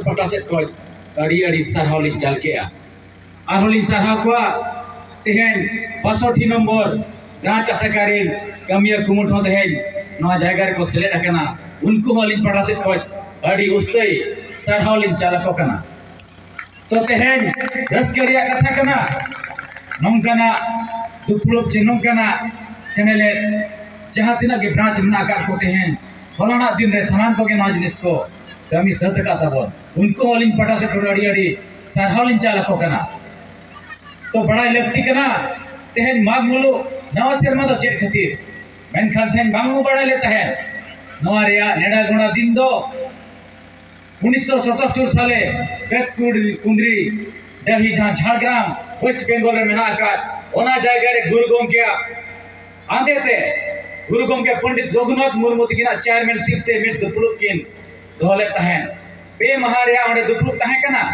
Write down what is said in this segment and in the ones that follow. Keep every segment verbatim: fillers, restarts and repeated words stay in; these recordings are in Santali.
ᱯᱟᱦᱴᱟ ᱥᱮᱫ ᱠᱷᱚᱱ ᱟᱹᱰᱤ ᱟᱹᱰᱤ ᱥᱟᱨᱦᱟᱣ ᱞᱤᱧ ᱪᱟᱞ ᱠᱮᱜᱼᱟ᱾ ᱟᱨᱦᱚᱸ ᱞᱤᱧ ᱥᱟᱨᱦᱟᱣ ᱠᱚᱣᱟ ᱛᱮᱦᱮᱧ ᱵᱟᱥᱚᱴᱷᱤ ᱱᱚᱢᱵᱚᱨ ᱵᱨᱟᱧᱪ ᱟᱥᱮᱠᱟ ᱨᱮᱱ ᱠᱟᱹᱢᱤᱭᱟᱹ ᱠᱩᱢᱩᱴ ᱦᱚᱸ ᱛᱮᱦᱮᱧ ᱱᱚᱣᱟ ᱡᱟᱭᱜᱟ ᱨᱮᱠᱚ ᱥᱮᱞᱮᱫ ᱟᱠᱟᱱᱟ᱾ ᱩᱱᱠᱩ ᱦᱚᱸ ᱟᱹᱞᱤᱧ ᱯᱟᱦᱴᱟ ᱥᱮᱫ ᱠᱷᱚᱱ ᱟᱹᱰᱤ ᱩᱥᱛᱟᱹᱭ ᱥᱟᱨᱦᱟᱣ ᱞᱤᱧ ᱪᱟᱞ ᱟᱠᱚ ᱠᱟᱱᱟ᱾ ᱛᱚ ᱛᱮᱦᱮᱧ ᱨᱟᱹᱥᱠᱟᱹ ᱨᱮᱭᱟᱜ ᱠᱟᱛᱷᱟ ᱠᱟᱱᱟ, ᱱᱚᱝᱠᱟᱱᱟᱜ ᱫᱩᱯᱲᱩᱵ ᱪᱮ ᱱᱚᱝᱠᱟᱱᱟᱜ ᱥᱮᱱᱮᱞᱮᱫ ᱡᱟᱦᱟᱸ ᱛᱤᱱᱟᱹᱜ ᱜᱮ ᱵᱨᱟᱧᱪ ᱢᱮᱱᱟᱜ ᱟᱠᱟᱫ ᱠᱚ ᱛᱮᱦᱮᱧ ᱦᱚᱞᱟᱱᱟᱜ ᱫᱤᱱ ᱨᱮ ᱥᱟᱱᱟᱢ ᱠᱚᱜᱮ ᱱᱚᱣᱟ ᱡᱤᱱᱤᱥ ᱠᱚ ᱠᱟᱹᱢᱤ ᱥᱟᱹᱛ ᱟᱠᱟᱫ ᱛᱟᱵᱚᱱ᱾ ᱩᱱᱠᱩ ᱦᱚᱸ ᱟᱹᱞᱤᱧ ᱯᱟᱦᱴᱟ ᱥᱮᱫ ᱠᱷᱚᱱ ᱟᱹᱰᱤ ᱟᱹᱰᱤ ᱥᱟᱨᱦᱟᱣ ᱞᱤᱧ ᱪᱟᱞ ᱟᱠᱚ ᱠᱟᱱᱟ᱾ ᱛᱚ ᱵᱟᱲᱟᱭ ᱞᱟᱹᱠᱛᱤ ᱠᱟᱱᱟ, ᱛᱮᱦᱮᱧ ᱢᱟᱜᱽ ᱢᱩᱞᱩᱜ ᱱᱟᱣᱟ ᱥᱮᱨᱢᱟ ᱫᱚ ᱪᱮᱫ ᱠᱷᱟᱹᱛᱤᱨ? ᱢᱮᱱᱠᱷᱟᱱ ᱛᱮᱦᱮᱧ ᱵᱟᱝ ᱵᱚ ᱵᱟᱲᱟᱭ ᱞᱮᱫ ᱛᱟᱦᱮᱸᱫ ᱱᱚᱣᱟ ᱨᱮᱭᱟᱜ ᱱᱮᱰᱟ ᱜᱚᱸᱰᱟ ᱫᱤᱱ ᱫᱚ ᱩᱱᱤᱥᱥᱚ ᱥᱟᱛᱟᱛᱛᱳᱨ ᱥᱟᱞᱮ ᱯᱮᱛᱠᱩᱲ ᱠᱩᱸᱫᱽᱨᱤ ᱰᱟᱹᱦᱤ, ᱡᱟᱦᱟᱸ ᱡᱷᱟᱲᱜᱨᱟᱢ ᱳᱭᱮᱥᱴ ᱵᱮᱝᱜᱚᱞ ᱨᱮ ᱢᱮᱱᱟᱜ ᱟᱠᱟᱫ, ᱚᱱᱟ ᱡᱟᱭᱜᱟ ᱨᱮ ᱜᱩᱨᱩ ᱜᱚᱢᱠᱮᱭᱟᱜ ᱟᱸᱫᱮ ᱛᱮ ᱜᱩᱨᱩ ᱜᱚᱢᱠᱮ ᱯᱚᱱᱰᱤᱛ ᱨᱚᱜᱷᱩᱱᱟᱛᱷ ᱢᱩᱨᱢᱩ ᱛᱟᱹᱠᱤᱱᱟᱜ ᱪᱮᱭᱟᱨᱢᱮᱱᱥᱤᱯ ᱛᱮ ᱢᱤᱫ ᱫᱩᱯᱲᱩᱵ ᱠᱤᱱ ᱫᱚᱦᱚ ᱞᱮᱫ ᱛᱟᱦᱮᱸᱫ᱾ ᱯᱮ ᱢᱟᱦᱟ ᱨᱮᱭᱟᱜ ᱚᱸᱰᱮ ᱫᱩᱯᱲᱩᱵ ᱛᱟᱦᱮᱸ ᱠᱟᱱᱟ᱾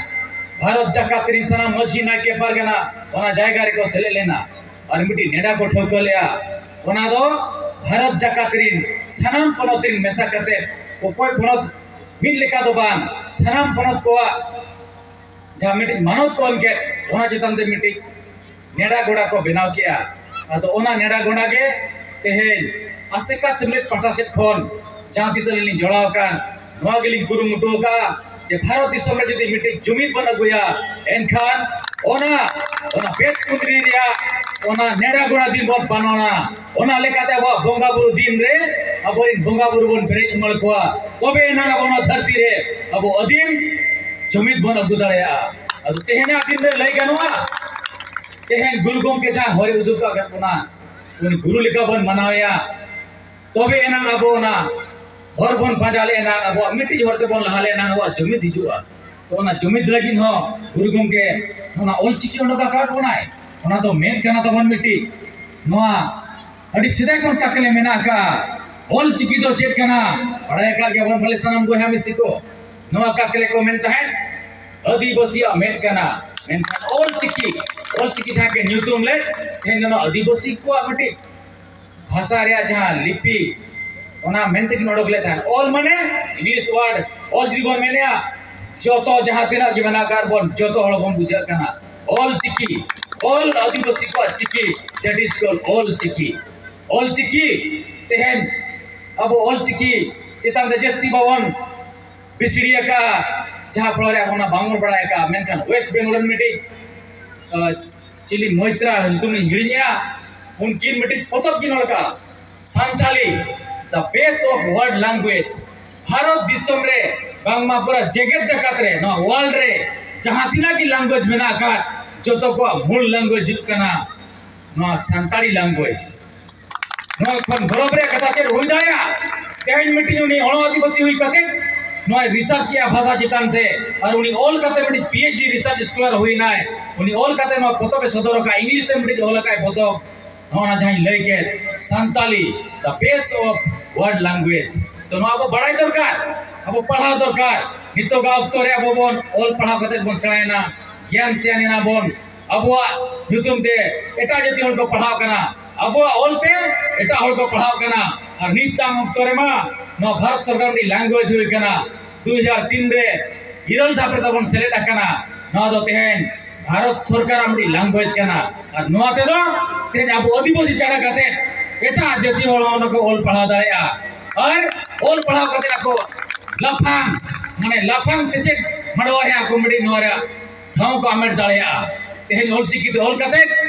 ᱵᱷᱟᱨᱚᱛ ᱡᱟᱠᱟᱛ ᱨᱤᱱ ᱥᱟᱱᱟᱢ ᱢᱟᱹᱡᱷᱤ, ᱱᱟᱭᱠᱮ, ᱯᱟᱨᱜᱟᱱᱟ ᱚᱱᱟ ᱡᱟᱭᱜᱟ ᱨᱮᱠᱚ ᱥᱮᱞᱮᱫ ᱞᱮᱱᱟ ᱟᱨ ᱢᱤᱫᱴᱤᱡ ᱱᱮᱰᱟ ᱠᱚ ᱴᱷᱟᱹᱣᱠᱟᱹ ᱞᱮᱫᱼᱟ᱾ ᱚᱱᱟ ᱫᱚ ᱵᱷᱟᱨᱚᱛ ᱡᱟᱠᱟᱛ ᱨᱤᱱ ᱥᱟᱱᱟᱢ ᱯᱚᱱᱚᱛ ᱨᱤᱱ ᱢᱮᱥᱟ ᱠᱟᱛᱮ, ᱚᱠᱚᱭ ᱯᱚᱱᱚᱛ ᱢᱤᱫ ᱞᱮᱠᱟ ᱫᱚ ᱵᱟᱝ, ᱥᱟᱱᱟᱢ ᱯᱚᱱᱚᱛ ᱠᱚᱣᱟᱜ ᱡᱟᱦᱟᱸ ᱢᱤᱫᱴᱤᱡ ᱢᱟᱱᱚᱛ ᱠᱚ ᱮᱢ ᱠᱮᱫ, ᱚᱱᱟ ᱪᱮᱛᱟᱱ ᱛᱮ ᱢᱤᱫᱴᱤᱡ ᱱᱮᱰᱟ ᱜᱚᱸᱰᱟ ᱠᱚ ᱵᱮᱱᱟᱣ ᱠᱮᱜᱼᱟ᱾ ᱟᱫᱚ ᱚᱱᱟ ᱱᱮᱰᱟ ᱜᱚᱸᱰᱟ ᱜᱮ ᱛᱮᱦᱮᱧ ᱟᱥᱮᱠᱟ ᱥᱮᱢᱞᱮᱫ ᱯᱟᱦᱴᱟ ᱥᱮᱫ ᱠᱷᱚᱱ ᱡᱟᱦᱟᱸ ᱛᱤᱥ ᱟᱹᱞᱤᱧ ᱞᱤᱧ ᱡᱚᱲᱟᱣ ᱟᱠᱟᱱ, ᱱᱚᱣᱟ ᱜᱮᱞᱤᱧ ᱠᱩᱨᱩᱢᱩᱴᱩ ᱟᱠᱟᱫᱼᱟ ᱡᱮ ᱵᱷᱟᱨᱚᱛ ᱫᱤᱥᱚᱢ ᱨᱮ ᱡᱩᱫᱤ ᱢᱤᱫᱴᱤᱡ ᱡᱩᱢᱤᱫ ᱵᱚᱱ ᱟᱹᱜᱩᱭᱟ, ᱮᱱᱠᱷᱟᱱ ᱚᱱᱟ, ᱚᱱᱟ ᱯᱮᱛ ᱠᱩᱸᱫᱽᱨᱤ ᱨᱮᱭᱟᱜ ᱚᱱᱟ ᱱᱮᱰᱟ ᱜᱚᱸᱰᱟ ᱫᱤᱱ ᱵᱚᱱ ᱯᱟᱞᱚᱱᱟ᱾ ᱚᱱᱟ ᱞᱮᱠᱟᱛᱮ ᱟᱵᱚᱣᱟᱜ ᱵᱚᱸᱜᱟ ᱵᱩᱨᱩ ᱫᱤᱱ ᱨᱮ ᱟᱵᱚᱨᱮᱱ ᱵᱚᱸᱜᱟ ᱵᱩᱨᱩ ᱵᱚᱱ ᱯᱮᱨᱮᱡ ᱩᱢᱟᱹᱲ ᱠᱚᱣᱟ, ᱛᱚᱵᱮ ᱮᱱᱟᱝ ᱟᱵᱚ ᱱᱚᱣᱟ ᱫᱷᱟᱹᱨᱛᱤ ᱨᱮ ᱟᱵᱚ ᱟᱹᱫᱤᱢ ᱡᱩᱢᱤᱫ ᱵᱚᱱ ᱟᱹᱜᱩ ᱫᱟᱲᱮᱭᱟᱜᱼᱟ᱾ ᱟᱫᱚ ᱛᱮᱦᱮᱧᱟᱜ ᱫᱤᱱ ᱨᱮ ᱞᱟᱹᱭ ᱜᱟᱱᱚᱜᱼᱟ, ᱛᱮᱦᱮᱧ ᱜᱩᱨᱩ ᱜᱚᱢᱠᱮ ᱡᱟᱦᱟᱸ ᱦᱚᱨᱮ ᱩᱫᱩᱜ ᱟᱠᱟᱫ ᱵᱚᱱᱟ, ᱩᱱᱤ ᱜᱩᱨᱩ ᱞᱮᱠᱟ ᱵᱚᱱ ᱢᱟᱱᱟᱣᱮᱭᱟ, ᱛᱚᱵᱮ ᱮᱱᱟᱝ ᱟᱵᱚ ᱚᱱᱟ ᱦᱚᱨ ᱵᱚᱱ ᱯᱟᱸᱡᱟ ᱞᱮ ᱮᱱᱟᱝ, ᱟᱵᱚᱣᱟᱜ ᱢᱤᱫᱴᱤᱡ ᱦᱚᱨ ᱛᱮᱵᱚᱱ ᱞᱟᱦᱟ ᱞᱮ ᱮᱱᱟᱝ ᱟᱵᱚᱣᱟᱜ ᱡᱩᱢᱤᱫ ᱦᱤᱡᱩᱜᱼᱟ᱾ ᱛᱚ ᱚᱱᱟ ᱡᱩᱢᱤᱫ ᱞᱟᱹᱜᱤᱫ ᱦᱚᱸ ᱜᱩᱨᱩ ᱜᱚᱢᱠᱮ ᱚᱱᱟ ᱚᱞᱪᱤᱠᱤ ᱚᱰᱚᱠ ᱟᱠᱟᱫ ᱵᱚᱱᱟᱭ, ᱚᱱᱟ ᱫᱚ ᱢᱮᱫ ᱠᱟᱱᱟ ᱛᱟᱵᱚᱱ ᱢᱤᱫᱴᱤᱡ᱾ ᱱᱚᱣᱟ ᱟᱹᱰᱤ ᱥᱮᱫᱟᱭ ᱠᱷᱚᱱ ᱠᱟᱠᱞᱮ ᱢᱮᱱᱟᱜ ᱟᱠᱟᱫᱼᱟ᱾ ᱚᱞᱪᱤᱠᱤ ᱫᱚ ᱪᱮᱫ ᱠᱟᱱᱟ? ᱵᱟᱲᱟᱭ ᱟᱠᱟᱫ ᱜᱮᱭᱟᱵᱚᱱ ᱯᱟᱞᱮ ᱥᱟᱱᱟᱢ ᱵᱚᱭᱦᱟ ᱢᱤᱥᱤ ᱠᱚ᱾ ᱱᱚᱣᱟ ᱠᱟᱠᱞᱮ ᱠᱚ ᱢᱮᱱ ᱛᱟᱦᱮᱸᱫ ᱟᱹᱫᱤᱵᱟᱹᱥᱤᱭᱟᱜ ᱢᱮᱫ ᱠᱟᱱᱟ, ᱢᱮᱱᱠᱷᱟᱱ ᱚᱞᱪᱤᱠᱤ, ᱚᱞᱪᱤᱠᱤ ᱡᱟᱦᱟᱸ ᱠᱤᱱ ᱧᱩᱛᱩᱢ ᱞᱮᱫ, ᱛᱮᱦᱮᱧ ᱫᱚ ᱱᱚᱣᱟ ᱟᱹᱫᱤᱵᱟᱹᱥᱤ ᱠᱚᱣᱟᱜ ᱢᱤᱫᱴᱤᱡ ᱵᱷᱟᱥᱟ ᱨᱮᱭᱟᱜ ᱡᱟᱦᱟᱸ ᱞᱤᱯᱤ, ᱚᱱᱟ ᱢᱮᱱᱛᱮ ᱠᱤᱱ ᱚᱰᱚᱠ ᱞᱮᱫ ᱛᱟᱦᱮᱸᱫ᱾ ᱚᱞ ᱢᱟᱱᱮ English word, ᱚᱞ ᱡᱩᱫᱤ ᱵᱚᱱ ᱢᱮᱱᱮᱜᱼᱟ, ᱡᱚᱛᱚ ᱡᱟᱦᱟᱸ ᱛᱤᱱᱟᱹᱜ ᱜᱮ ᱢᱮᱱᱟᱜ ᱟᱠᱟᱫ ᱵᱚᱱ, ᱡᱚᱛᱚ ᱦᱚᱲ ᱵᱚᱱ ᱵᱩᱡᱷᱟᱹᱜ ᱠᱟᱱᱟ, ᱚᱞ ᱪᱤᱠᱤ, ᱚᱞ ᱟᱹᱫᱤᱵᱟᱹᱥᱤ ᱠᱚᱣᱟᱜ ᱪᱤᱠᱤ, that is called Ol Chiki. Ol Chiki ᱛᱮᱦᱮᱧ ᱟᱵᱚ ᱚᱞ ᱪᱤᱠᱤ ᱪᱮᱛᱟᱱ ᱨᱮ ᱡᱟᱹᱥᱛᱤ ᱵᱟᱵᱚᱱ ᱵᱤᱥᱲᱤ ᱟᱠᱟᱫᱼᱟ, ᱡᱟᱦᱟᱸ ᱯᱷᱚᱞᱚ ᱨᱮ ᱟᱵᱚ ᱚᱱᱟ ᱵᱟᱵᱚᱱ ᱵᱟᱲᱟᱭ ᱟᱠᱟᱫᱼᱟ᱾ ᱢᱮᱱᱠᱷᱟᱱ ᱳᱭᱮᱥᱴ ᱵᱮᱝᱜᱚᱞ ᱨᱮᱱ ᱢᱤᱫᱴᱤᱡ, ᱟᱸ, ᱪᱤᱞᱤ ᱢᱚᱭᱛᱨᱟ ᱧᱩᱛᱩᱢ ᱤᱧ ᱦᱤᱲᱤᱧᱮᱜᱼᱟ, ᱩᱱᱠᱤᱱ ᱢᱤᱫᱴᱤᱡ ᱯᱚᱛᱚᱵ ᱠᱤᱱ ᱚᱞ ᱟᱠᱟᱫᱼᱟ, Santali, The Best of World Language᱾ Bharat ᱫᱤᱥᱚᱢ ᱨᱮ ᱵᱟᱝᱢᱟ ᱯᱩᱨᱟᱹ ᱡᱮᱜᱮᱛ ᱡᱟᱠᱟᱛ ᱨᱮ, ᱱᱚᱣᱟ ᱣᱟᱨᱞᱰ ᱨᱮ ᱡᱟᱦᱟᱸ ᱛᱤᱱᱟᱹᱜ ᱜᱮ ᱞᱮᱝᱜᱩᱭᱮᱡᱽ ᱢᱮᱱᱟᱜ ᱟᱠᱟᱫ, ᱡᱚᱛᱚ ᱠᱚᱣᱟᱜ ᱢᱩᱞ ᱞᱮᱝᱜᱩᱭᱮᱡᱽ ᱦᱩᱭᱩᱜ ᱠᱟᱱᱟ ᱱᱚᱣᱟ ᱥᱟᱱᱛᱟᱲᱤ ᱞᱮᱝᱜᱩᱭᱮᱡᱽ᱾ ᱱᱚᱣᱟ ᱠᱷᱚᱱ ᱜᱚᱨᱚᱵᱽ ᱨᱮᱭᱟᱜ ᱠᱟᱛᱷᱟ ᱪᱮᱫ ᱦᱩᱭ ᱫᱟᱲᱮᱭᱟᱜᱼᱟ? ᱛᱮᱦᱮᱧ ᱢᱤᱫᱴᱤᱡ ᱩᱱᱤ ᱚᱲᱚ ᱟᱹᱫᱤᱵᱟᱹᱥᱤ ᱦᱩᱭ ᱠᱟᱛᱮ ᱱᱚᱣᱟᱭ ᱨᱤᱥᱟᱨᱪ ᱠᱮᱜᱼᱟ ᱵᱷᱟᱥᱟ ᱪᱮᱛᱟᱱ ᱛᱮ, ᱟᱨ ᱩᱱᱤ ᱚᱞ ᱠᱟᱛᱮ ᱢᱤᱫᱴᱤᱡ P H D research scholar ᱦᱩᱭᱱᱟᱭ᱾ ᱩᱱᱤ ᱚᱞ ᱠᱟᱛᱮ ᱱᱚᱣᱟ ᱯᱚᱛᱚᱵ ᱮ ᱥᱚᱫᱚᱨ ᱟᱠᱟᱫ, ᱤᱝᱞᱤᱥ ᱛᱮ ᱢᱤᱫᱴᱤᱡ ᱚᱞ ᱟᱠᱟᱫ ᱯᱚᱛᱚᱵ, ᱱᱚᱜᱼᱚ ᱱᱟ ᱡᱟᱦᱟᱸᱧ ᱞᱟᱹᱭ ᱠᱮᱫ, Santali, The Best of World Language᱾ ᱛᱚ ᱱᱚᱣᱟ ᱟᱵᱚ ᱵᱟᱲᱟᱭ ᱫᱚᱨᱠᱟᱨ, ᱟᱵᱚ ᱯᱟᱲᱦᱟᱣ ᱫᱚᱨᱠᱟᱨ᱾ ᱱᱤᱛᱚᱜᱟᱜ ᱚᱠᱛᱚ ᱨᱮ ᱟᱵᱚ ᱵᱚᱱ ᱚᱞ ᱯᱟᱲᱦᱟᱣ ᱠᱟᱛᱮ ᱵᱚᱱ ᱥᱮᱬᱟᱭᱮᱱᱟ, ᱜᱮᱭᱟᱱ ᱥᱮᱭᱟᱱ ᱮᱱᱟ ᱵᱚᱱ, ᱟᱵᱚᱣᱟᱜ ᱧᱩᱛᱩᱢ ᱛᱮ ᱮᱴᱟᱜ ᱡᱟᱹᱛᱤ ᱦᱚᱲ ᱠᱚ ᱯᱟᱲᱦᱟᱣ ᱠᱟᱱᱟ, ᱟᱵᱚᱣᱟᱜ ᱚᱞ ᱛᱮ ᱮᱴᱟᱜ ᱦᱚᱲ ᱠᱚ ᱯᱟᱲᱦᱟᱣ ᱠᱟᱱᱟ᱾ ᱟᱨ ᱱᱤᱛᱟᱝ ᱚᱠᱛᱚ ᱨᱮᱢᱟ ᱱᱚᱣᱟ ᱵᱷᱟᱨᱚᱛ ᱥᱚᱨᱠᱟᱨ ᱢᱤᱫᱴᱤᱡ ᱞᱮᱝᱜᱩᱭᱮᱡᱽ ᱦᱩᱭ ᱠᱟᱱᱟ, ᱫᱩ ᱦᱟᱡᱟᱨ ᱛᱤᱱ ᱨᱮ ᱤᱨᱟᱹᱞ ᱫᱷᱟᱯ ᱨᱮ ᱛᱟᱵᱚᱱ ᱥᱮᱞᱮᱫ ᱟᱠᱟᱱᱟ᱾ ᱱᱚᱣᱟ ᱫᱚ ᱛᱮᱦᱮᱧ ᱵᱷᱟᱨᱚᱛ ᱥᱚᱨᱠᱟᱨᱟᱜ ᱢᱤᱫᱴᱤᱡ ᱞᱮᱝᱜᱩᱭᱮᱡᱽ ᱠᱟᱱᱟ᱾ ᱟᱨ ᱱᱚᱣᱟ ᱛᱮᱫᱚ ᱛᱮᱦᱮᱧ ᱟᱵᱚ ᱟᱹᱫᱤᱵᱟᱹᱥᱤ ᱪᱷᱟᱲᱟ ᱠᱟᱛᱮ ᱮᱴᱟᱜ ᱡᱟᱹᱛᱤ ᱦᱚᱲ ᱦᱚᱸ ᱚᱱᱟ ᱠᱚ ᱚᱞ ᱯᱟᱲᱦᱟᱣ ᱫᱟᱲᱮᱭᱟᱜᱼᱟ᱾ ᱟᱨ ᱚᱞ ᱯᱟᱲᱦᱟᱣ ᱠᱟᱛᱮ ᱟᱠᱚ ᱞᱟᱯᱷᱟᱝ, ᱢᱟᱱᱮ ᱞᱟᱯᱷᱟᱝ ᱥᱮᱪᱮᱫ ᱢᱟᱰᱣᱟ ᱨᱮ ᱟᱠᱚ ᱢᱤᱫᱴᱤᱡ ᱱᱚᱣᱟ ᱨᱮᱭᱟᱜ ᱴᱷᱟᱶ ᱠᱚ ᱦᱟᱢᱮᱴ ᱫᱟᱲᱮᱭᱟᱜᱼᱟ᱾ ᱛᱮᱦᱮᱧ ᱚᱞᱪᱤᱠᱤ ᱛᱮ ᱚᱞ ᱠᱟᱛᱮ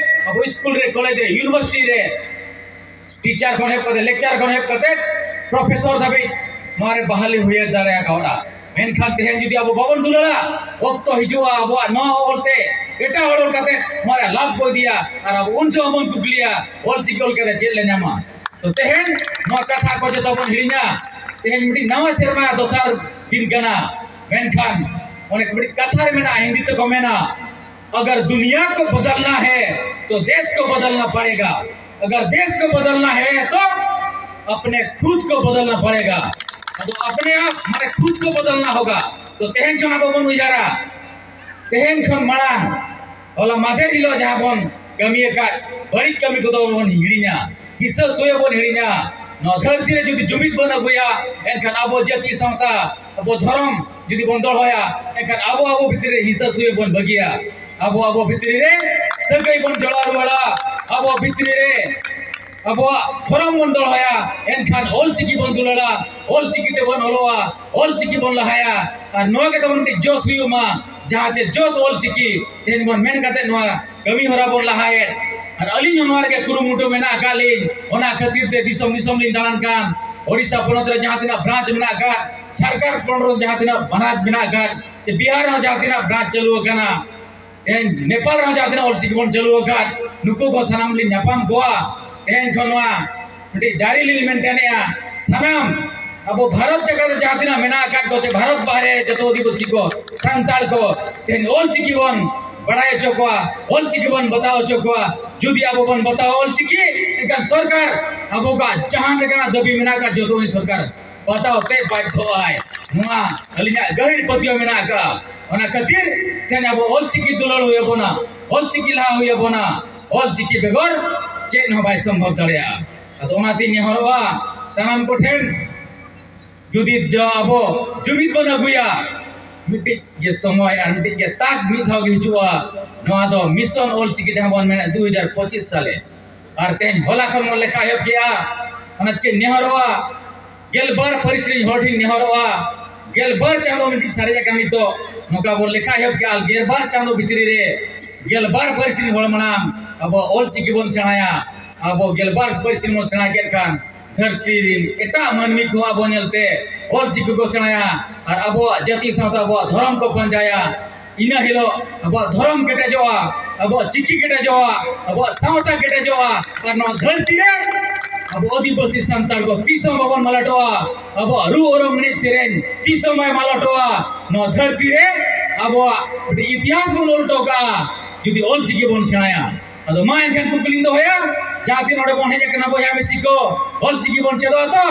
ᱟᱵᱚ ᱥᱠᱩᱞ ᱨᱮ, ᱠᱚᱞᱮᱡᱽ ᱨᱮ, ᱤᱭᱩᱱᱤᱵᱷᱟᱨᱥᱤᱴᱤ ᱨᱮ ᱴᱤᱪᱟᱨ ᱠᱷᱚᱱ ᱮᱦᱚᱵ ᱠᱟᱛᱮ, ᱞᱮᱠᱪᱟᱨ ᱠᱷᱚᱱ ᱮᱦᱚᱵ ᱠᱟᱛᱮ ᱯᱨᱚᱯᱷᱮᱥᱚᱨ ᱫᱷᱟᱹᱵᱤᱡ ᱱᱚᱣᱟ ᱨᱮ ᱵᱟᱦᱟᱞᱤ ᱦᱩᱭ ᱫᱟᱲᱮ ᱠᱟᱣᱫᱟ᱾ ᱢᱮᱱᱠᱷᱟᱱ ᱛᱮᱦᱮᱧ ᱡᱩᱫᱤ ᱟᱵᱚ ᱵᱟᱵᱚᱱ ᱫᱩᱞᱟᱹᱲᱟ, ᱚᱠᱛᱚ ᱦᱤᱡᱩᱜᱼᱟ ᱟᱵᱚᱣᱟᱜ ᱱᱚᱣᱟ ᱚᱞ ᱛᱮ ᱮᱴᱟᱜ ᱦᱚᱲ ᱚᱞ ᱠᱟᱛᱮ ᱱᱚᱣᱟ ᱨᱮ ᱞᱟᱵᱷ ᱠᱚ ᱤᱫᱤᱭᱟ, ᱟᱨ ᱟᱵᱚ ᱩᱱ ᱡᱚᱦᱚᱜ ᱵᱚᱱ ᱠᱩᱠᱞᱤᱭᱟ, ᱚᱞ ᱪᱤᱠᱤ ᱚᱞ ᱠᱟᱛᱮ ᱪᱮᱫ ᱞᱮ ᱧᱟᱢᱟ? ᱛᱚ ᱛᱮᱦᱮᱧ ᱱᱚᱣᱟ ᱠᱟᱛᱷᱟ ᱠᱚ ᱡᱚᱛᱚ ᱵᱚᱱ ᱦᱤᱲᱤᱧᱟ᱾ ᱛᱮᱦᱮᱧ ᱢᱤᱫᱴᱤᱡ ᱱᱟᱣᱟ ᱥᱮᱨᱢᱟ ᱫᱚᱥᱟᱨ ᱫᱤᱱ ᱠᱟᱱᱟ, ᱢᱮᱱᱠᱷᱟᱱ ᱚᱱᱮ ᱢᱤᱫᱴᱤᱡ ᱠᱟᱛᱷᱟ ᱨᱮ ᱢᱮᱱᱟᱜᱼᱟ, ᱦᱤᱱᱫᱤ ᱛᱮᱠᱚ ᱢᱮᱱᱟ, अगर दुनिया को बदलना है तो देश को बदलना पड़ेगा, अगर देश को बदलना है तो अपने खुद को बदलना पड़ेगा। ᱟᱫᱚ ᱟᱯᱱᱮ ᱟᱯ ᱢᱟᱱᱮ ᱠᱷᱩᱫ ᱠᱚ ᱵᱚᱫᱚᱞᱱᱟ ᱦᱳᱜᱟ᱾ ᱛᱚ ᱛᱮᱦᱮᱧ ᱠᱷᱚᱱ ᱟᱵᱚ ᱵᱚᱱ ᱩᱭᱦᱟᱹᱨᱟ, ᱛᱮᱦᱮᱧ ᱠᱷᱚᱱ ᱢᱟᱲᱟᱝ ᱦᱚᱞᱟ ᱢᱟᱫᱷᱮᱨ ᱦᱤᱞᱳᱜ ᱡᱟᱦᱟᱸ ᱵᱚᱱ ᱠᱟᱹᱢᱤ ᱟᱠᱟᱫ ᱵᱟᱹᱲᱤᱡ ᱠᱟᱹᱢᱤ ᱠᱚᱫᱚ ᱵᱚᱱ ᱦᱤᱲᱤᱧᱟ, ᱦᱤᱥᱟᱹ ᱥᱩᱭᱟᱹ ᱵᱚᱱ ᱦᱤᱲᱤᱧᱟ᱾ ᱱᱚᱣᱟ ᱫᱷᱟᱹᱨᱛᱤ ᱨᱮ ᱡᱩᱫᱤ ᱡᱩᱢᱤᱫ ᱵᱚᱱ ᱟᱹᱜᱩᱭᱟ, ᱮᱱᱠᱷᱟᱱ ᱟᱵᱚ ᱡᱟᱹᱛᱤ ᱥᱟᱶᱛᱟ, ᱟᱵᱚ ᱫᱷᱚᱨᱚᱢ, ᱡᱩᱫᱤ ᱵᱚᱱ ᱫᱚᱦᱚᱭᱟ, ᱮᱱᱠᱷᱟᱱ ᱟᱵᱚ ᱟᱵᱚ ᱵᱷᱤᱛᱨᱤ ᱨᱮ ᱦᱤᱸᱥᱟᱹ ᱥᱩᱭᱟᱹ ᱵᱚᱱ ᱵᱟᱹᱜᱤᱭᱟ, ᱟᱵᱚ ᱟᱵᱚ ᱵᱷᱤᱛᱨᱤ ᱨᱮ ᱥᱟᱹᱜᱟᱹᱭ ᱵᱚᱱ ᱡᱚᱲᱟᱣ ᱨᱩᱣᱟᱹᱲᱟ, ᱟᱵᱚ ᱵᱷᱤᱛᱨᱤ ᱨᱮ ᱟᱵᱚᱣᱟᱜ ᱫᱷᱚᱨᱚᱢ ᱵᱚᱱ ᱫᱚᱦᱚᱭᱟ, ᱮᱱᱠᱷᱟᱱ ᱚᱞ ᱪᱤᱠᱤ ᱵᱚᱱ ᱫᱩᱞᱟᱹᱲᱟ, ᱚᱞ ᱪᱤᱠᱤ ᱛᱮᱵᱚᱱ ᱚᱞᱚᱜᱼᱟ, ᱚᱞ ᱪᱤᱠᱤ ᱵᱚᱱ ᱞᱟᱦᱟᱭᱟ᱾ ᱟᱨ ᱱᱚᱣᱟ ᱜᱮ ᱛᱟᱵᱚᱱ ᱢᱤᱫᱴᱤᱡ ᱡᱚᱥ ᱦᱩᱭᱩᱜ ᱢᱟ, ᱡᱟᱦᱟᱸ ᱪᱮ ᱡᱚᱥ ᱚᱞ ᱪᱤᱠᱤ ᱛᱮᱦᱮᱧ ᱵᱚᱱ ᱢᱮᱱ ᱠᱟᱛᱮ ᱱᱚᱣᱟ ᱠᱟᱹᱢᱤ ᱦᱚᱨᱟ ᱵᱚᱱ ᱞᱟᱦᱟᱭᱮᱫ᱾ ᱟᱨ ᱟᱹᱞᱤᱧ ᱦᱚᱸ ᱱᱚᱣᱟ ᱨᱮᱜᱮ ᱠᱩᱨᱩᱢᱩᱴᱩ ᱢᱮᱱᱟᱜ ᱟᱠᱟᱫ ᱞᱤᱧ, ᱚᱱᱟ ᱠᱷᱟᱹᱛᱤᱨ ᱛᱮ ᱫᱤᱥᱚᱢ ᱫᱤᱥᱚᱢ ᱞᱤᱧ ᱫᱟᱬᱟᱱ ᱠᱟᱱ, ᱳᱰᱤᱥᱟ ᱯᱚᱱᱚᱛ ᱨᱮ ᱡᱟᱦᱟᱸ ᱛᱤᱱᱟᱹᱜ ᱵᱨᱟᱧᱪ ᱢᱮᱱᱟᱜ ᱟᱠᱟᱫ, ᱡᱷᱟᱲᱠᱷᱚᱸᱰ ᱯᱚᱱᱚᱛ ᱨᱮ ᱡᱟᱦᱟᱸ ᱛᱤᱱᱟᱹᱜ ᱵᱨᱟᱧᱪ ᱢᱮᱱᱟᱜ ᱟᱠᱟᱫ, ᱪᱮ ᱵᱤᱦᱟᱨ ᱨᱮᱦᱚᱸ ᱡᱟᱦᱟᱸ ᱛᱤᱱᱟᱹᱜ ᱵᱨᱟᱧᱪ ᱪᱟᱹᱞᱩ ᱟᱠᱟᱱᱟ, ᱛᱮᱦᱮᱧ ᱱᱮᱯᱟᱞ ᱨᱮᱦᱚᱸ ᱡᱟᱦᱟᱸ ᱛᱤᱱᱟᱹᱜ ᱚᱞᱪᱤᱠᱤ ᱵᱚᱱ ᱪᱟᱹᱞᱩ ᱟᱠᱟᱫ, ᱱᱩᱠᱩ ᱠᱚ ᱥᱟᱱᱟᱢ ᱞᱤᱧ ᱧᱟᱯᱟᱢ ᱠᱚᱣᱟ᱾ ᱛᱮᱦᱮᱧ ᱠᱷᱚᱱ ᱱᱚᱣᱟ ᱢᱤᱫᱴᱤᱡ ᱰᱟᱭᱨᱤ ᱞᱤᱧ ᱢᱮᱱᱴᱮᱱᱮᱜᱼᱟ, ᱥᱟᱱᱟᱢ ᱟᱵᱚ ᱵᱷᱟᱨᱚᱛ ᱡᱟᱠᱟᱛ ᱨᱮ ᱡᱟᱦᱟᱸ ᱛᱤᱱᱟᱹᱜ ᱢᱮᱱᱟᱜ ᱟᱠᱟᱫ ᱠᱚ, ᱪᱮ ᱵᱷᱟᱨᱚᱛ ᱵᱟᱦᱨᱮ ᱡᱚᱛᱚ ᱟᱹᱫᱤᱵᱟᱹᱥᱤ ᱠᱚ, ᱥᱟᱱᱛᱟᱲ ᱠᱚ, ᱛᱮᱦᱮᱧ ᱚᱞᱪᱤᱠᱤ ᱵᱚᱱ ᱵᱟᱲᱟᱭ ᱦᱚᱪᱚ ᱠᱚᱣᱟ, ᱚᱞᱪᱤᱠᱤ ᱵᱚᱱ ᱵᱟᱛᱟᱣ ᱦᱚᱪᱚ ᱠᱚᱣᱟ᱾ ᱡᱩᱫᱤ ᱟᱵᱚ ᱵᱚᱱ ᱵᱟᱛᱟᱣᱟ ᱚᱞᱪᱤᱠᱤ, ᱮᱱᱠᱷᱟᱱ ᱥᱚᱨᱠᱟᱨ ᱟᱵᱚ ᱠᱚᱣᱟᱜ ᱡᱟᱦᱟᱸ ᱞᱮᱠᱟᱱᱟᱜ ᱫᱟᱹᱵᱤ ᱢᱮᱱᱟᱜ ᱟᱠᱟᱫ, ᱡᱚᱛᱚ ᱩᱱᱤ ᱥᱚᱨᱠᱟᱨ ᱵᱟᱛᱟᱣ ᱛᱮ ᱵᱟᱫᱽᱫᱷᱚᱜᱼᱟᱭ᱾ ᱱᱚᱣᱟ ᱟᱹᱞᱤᱧᱟᱜ ᱜᱟᱹᱦᱤᱨ ᱯᱟᱹᱛᱭᱟᱹᱣ ᱢᱮᱱᱟᱜ ᱟᱠᱟᱫᱼᱟ᱾ ᱚᱱᱟ ᱠᱷᱟᱹᱛᱤᱨ ᱛᱮᱦᱮᱧ ᱟᱵᱚ ᱚᱞᱪᱤᱠᱤ ᱫᱩᱞᱟᱹᱲ ᱦᱩᱭ ᱟᱵᱚᱱᱟ, ᱚᱞᱪᱤᱠᱤ ᱞᱟᱦᱟ ᱦᱩᱭ ᱟᱵᱚᱱᱟ᱾ ᱚᱞᱪᱤᱠᱤ ᱵᱮᱜᱚᱨ ᱪᱮᱫ ᱦᱚᱸ ᱵᱟᱭ ᱥᱚᱢᱵᱷᱚᱵ ᱫᱟᱲᱮᱭᱟᱜᱼᱟ᱾ ᱟᱫᱚ ᱚᱱᱟᱛᱤᱧ ᱱᱮᱦᱚᱨᱚᱜᱼᱟ ᱥᱟᱱᱟᱢ ᱠᱚᱴᱷᱮᱱ, ᱡᱩᱫᱤ ᱡᱚ ᱟᱵᱚ ᱡᱩᱢᱤᱫ ᱵᱚᱱ ᱟᱹᱜᱩᱭᱟ, ᱢᱤᱫᱴᱤᱡ ᱜᱮ ᱥᱚᱢᱚᱭ ᱟᱨ ᱢᱤᱫᱴᱤᱡ ᱜᱮ ᱛᱟᱠ ᱢᱤᱫ ᱫᱷᱟᱣ ᱜᱮ ᱦᱤᱡᱩᱜᱼᱟ᱾ ᱱᱚᱣᱟ ᱫᱚ ᱢᱤᱥᱚᱱ ᱚᱞᱪᱤᱠᱤ ᱡᱟᱦᱟᱸ ᱵᱚᱱ ᱢᱮᱱᱮᱫ ᱫᱩ ᱦᱟᱡᱟᱨ ᱯᱚᱸᱪᱤᱥ ᱥᱟᱞᱮ, ᱟᱨ ᱛᱮᱦᱮᱧ ᱦᱚᱞᱟ ᱠᱷᱚᱱ ᱵᱚᱱ ᱞᱮᱠᱷᱟ ᱮᱦᱚᱵ ᱠᱮᱜᱼᱟ᱾ ᱚᱱᱟ ᱪᱤᱠᱟᱹᱧ ᱱᱮᱦᱚᱨᱚᱜᱼᱟ, ᱜᱮᱞᱵᱟᱨ ᱯᱟᱹᱨᱤᱥ ᱨᱮᱱ ᱦᱚᱲ ᱴᱷᱮᱱ ᱱᱮᱦᱚᱨᱚᱜᱼᱟ, ᱜᱮᱞᱵᱟᱨ ᱪᱟᱸᱫᱚ ᱢᱤᱫᱴᱤᱡ ᱥᱟᱨᱮᱡ ᱟᱠᱟᱱ ᱱᱤᱛᱚᱜ, ᱱᱚᱝᱠᱟ ᱵᱚᱱ ᱞᱮᱠᱷᱟ ᱮᱦᱚᱵ ᱠᱮᱜᱼᱟ᱾ ᱜᱮᱞᱵᱟᱨ ᱪᱟᱸᱫᱚ ᱵᱷᱤᱛᱨᱤ ᱨᱮ ᱜᱮᱞᱵᱟᱨ ᱯᱟᱹᱨᱤᱥ ᱨᱮᱱ ᱦᱚᱲ ᱢᱟᱲᱟᱝ ᱟᱵᱚ ᱚᱞᱪᱤᱠᱤ ᱵᱚᱱ ᱥᱮᱬᱟᱭᱟ᱾ ᱟᱵᱚ ᱜᱮᱞᱵᱟᱨ ᱯᱟᱹᱨᱤᱥ ᱨᱮᱱ ᱵᱚᱱ ᱥᱮᱬᱟ ᱠᱮᱫ ᱠᱷᱟᱱ, ᱫᱷᱟᱹᱨᱛᱤ ᱨᱮᱱ ᱮᱴᱟᱜ ᱢᱟᱹᱱᱢᱤ ᱠᱚ ᱟᱵᱚ ᱧᱮᱞᱛᱮ ᱚᱞᱪᱤᱠᱤ ᱠᱚ ᱥᱮᱬᱟᱭᱟ ᱟᱨ ᱟᱵᱚᱣᱟᱜ ᱡᱟᱹᱛᱤ ᱥᱟᱶᱛᱟ, ᱟᱵᱚᱣᱟᱜ ᱫᱷᱚᱨᱚᱢ ᱠᱚ ᱯᱟᱸᱡᱟᱭᱟ᱾ ᱤᱱᱟᱹ ᱦᱤᱞᱳᱜ ᱟᱵᱚᱣᱟᱜ ᱫᱷᱚᱨᱚᱢ ᱠᱮᱴᱮᱡᱚᱜᱼᱟ, ᱟᱵᱚᱣᱟᱜ ᱪᱤᱠᱤ ᱠᱮᱴᱮᱡᱚᱜᱼᱟ, ᱟᱵᱚᱣᱟᱜ ᱥᱟᱶᱛᱟ ᱠᱮᱴᱮᱡᱚᱜᱼᱟ᱾ ᱟᱨ ᱱᱚᱣᱟ ᱫᱷᱟᱹᱨᱛᱤ ᱨᱮ ᱟᱵᱚ ᱟᱹᱫᱤᱵᱟᱹᱥᱤ ᱥᱟᱱᱛᱟᱲ ᱠᱚ ᱛᱤᱥ ᱦᱚᱸ ᱵᱟᱵᱚᱱ ᱢᱟᱞᱚᱴᱚᱜᱼᱟ᱾ ᱟᱵᱚᱣᱟᱜ ᱨᱩ ᱚᱨᱚᱝ, ᱮᱱᱮᱡ ᱥᱮᱨᱮᱧ ᱛᱤᱥ ᱦᱚᱸ ᱵᱟᱭ ᱢᱟᱞᱚᱴᱚᱜᱼᱟ᱾ ᱱᱚᱣᱟ ᱫᱷᱟᱹᱨᱛᱤ ᱨᱮ ᱟᱵᱚᱣᱟᱜ ᱢᱤᱫᱴᱤᱡ ᱤᱛᱤᱦᱟᱥ ᱵᱚᱱ ᱚᱞ ᱦᱚᱴᱚ ᱠᱟᱜᱼᱟ, ᱡᱩᱫᱤ ᱚᱞᱪᱤᱠᱤ ᱵᱚᱱ ᱥᱮᱬᱟᱭᱟ᱾ ᱟᱫᱚ ᱢᱟ ᱮᱱᱠᱷᱟᱱ ᱠᱩᱠᱞᱤᱧ ᱫᱚᱦᱚᱭᱟ, ᱡᱟᱦᱟᱸ ᱛᱤᱱ ᱱᱚᱰᱮ ᱵᱚᱱ ᱦᱮᱡ ᱟᱠᱟᱱᱟ ᱵᱚᱭᱦᱟ ᱢᱤᱥᱤ ᱠᱚ, ᱚᱞᱪᱤᱠᱤ ᱵᱚᱱ ᱪᱮᱫᱚᱜᱼᱟ ᱛᱚ?